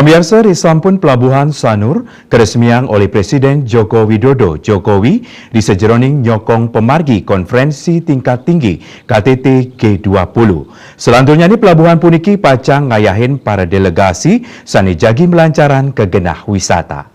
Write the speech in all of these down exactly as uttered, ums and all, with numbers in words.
Pamiarsa, risampun Pelabuhan Sanur karesmiang olih Presiden Joko Widodo, Jokowi, ri sajeroning nyokong pamargi konferensi tingkat tinggi K T T G dua puluh. Selanturnyané pelabuhan puniki pacang ngayahin para delegasi sané jagi malancaran ka genah wisata.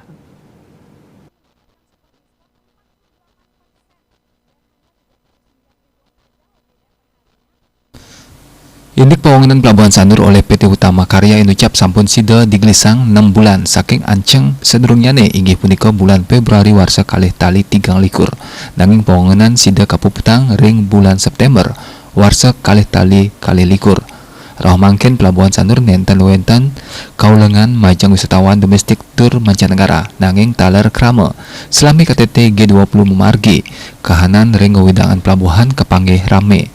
Indik pawangunan Pelabuhan Sanur olih P T Utama Karya inucap sampun sida digelisang nem bulan saking anceng sadurungnyané, inggih punika bulan Februari warsa kalih tali tigang likur. Nanging pawangunan sida kapuputang ring bulan September warsa kalih tali kalih likur. Rauh mangkin Pelabuhan Sanur nénten wénten kaulengan majeng wisatawan domestik tur mancanegara, nanging taler krama. Salami K T T G dua puluh mamargi, kahanan ring wewidangan pelabuhan kapanggih ramé.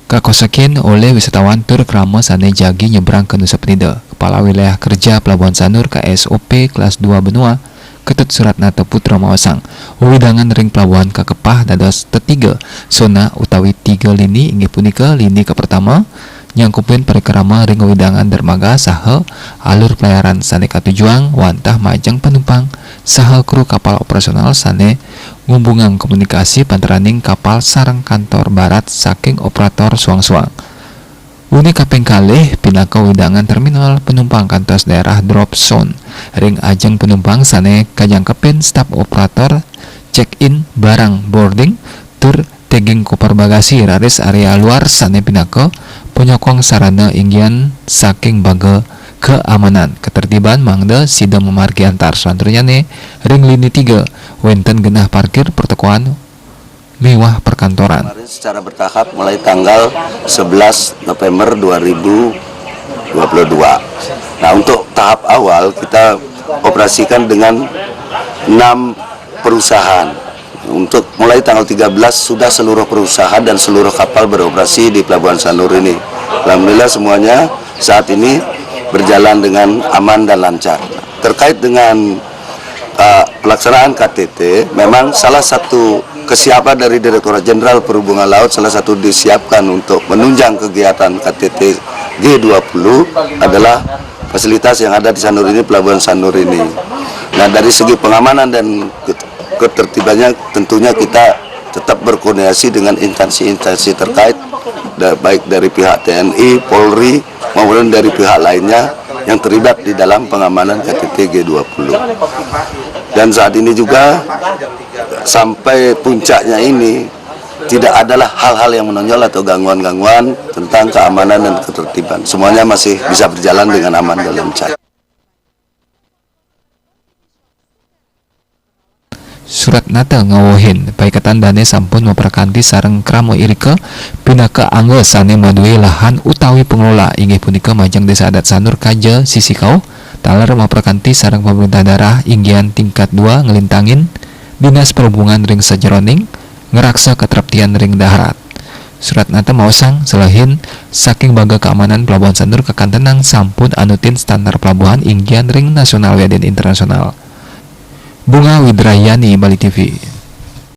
Kakosekin olih wisatawan tur krama sané jagi nyebrang ka Nusa Penida. Kepala Wilayah Kerja Pelabuhan Sanur K S O P kelas dua Benua, Ketut Suratnata Putra maosang, wewidangan ring pelabuhan kakepah dados tetiga zona utawi tiga lini, inggih punika lini kapertama, nyangkupin parikrama ring wewidangan dermaga saha alur pelayaran sané katujuang wantah majeng panumpang saha kru kapal operasional sané ngumbungang komunikasi panteraning kapal sareng kantor barat saking operator suang-suang. Unik kaping kalih pinaka wewidangan terminal penumpang kantos daerah drop zone ring ajeng penumpang sané kajangkepin staf operator check-in barang boarding tur tagging koper bagasi, raris area luar sané pinaka panyokong sarana inggian saking baga keamanan, ketertiban mangda sida mamargi antar. Salanturnyané ring lini tiga wénten genah parkir pertokoan miwah perkantoran. Kemarin secara bertahap mulai tanggal sebelas November dua ribu dua puluh dua. Nah, untuk tahap awal kita operasikan dengan enam perusahaan. Untuk mulai tanggal tiga belas sudah seluruh perusahaan dan seluruh kapal beroperasi di Pelabuhan Sanur ini. Alhamdulillah, semuanya saat ini berjalan dengan aman dan lancar. Terkait dengan uh, pelaksanaan K T T, memang salah satu kesiapan dari Direktorat Jenderal Perhubungan Laut, salah satu disiapkan untuk menunjang kegiatan K T T G dua puluh adalah fasilitas yang ada di Sanur ini, Pelabuhan Sanur ini. Nah, dari segi pengamanan dan ketertibannya, tentunya kita tetap berkoordinasi dengan instansi-instansi terkait, baik dari pihak T N I, Polri, maupun dari pihak lainnya yang terlibat di dalam pengamanan K T T G dua puluh. Dan saat ini juga sampai puncaknya ini tidak adalah hal-hal yang menonjol atau gangguan-gangguan tentang keamanan dan ketertiban. Semuanya masih bisa berjalan dengan aman dan lancar. Suratnata ngawehin, paiketan dané sampun maprakanti sareng krama irika pinaka angga sané madué lahan utawi pengelola, inggih punika majeng Désa Adat Sanur Kaja sisi kauh, taler maprakanti sareng pamréntah daerah inggian tingkat dua nglintangin Dinas Perhubungan ring sajeroning ngraksa katreptian ring darat. Suratnata maosang, selehin saking baga keamanan Pelabuhan Sanur kakantenang sampun anutin standar pelabuhan inggian ring nasional wiadin internasional. Bunga Widrayani, Bali T V.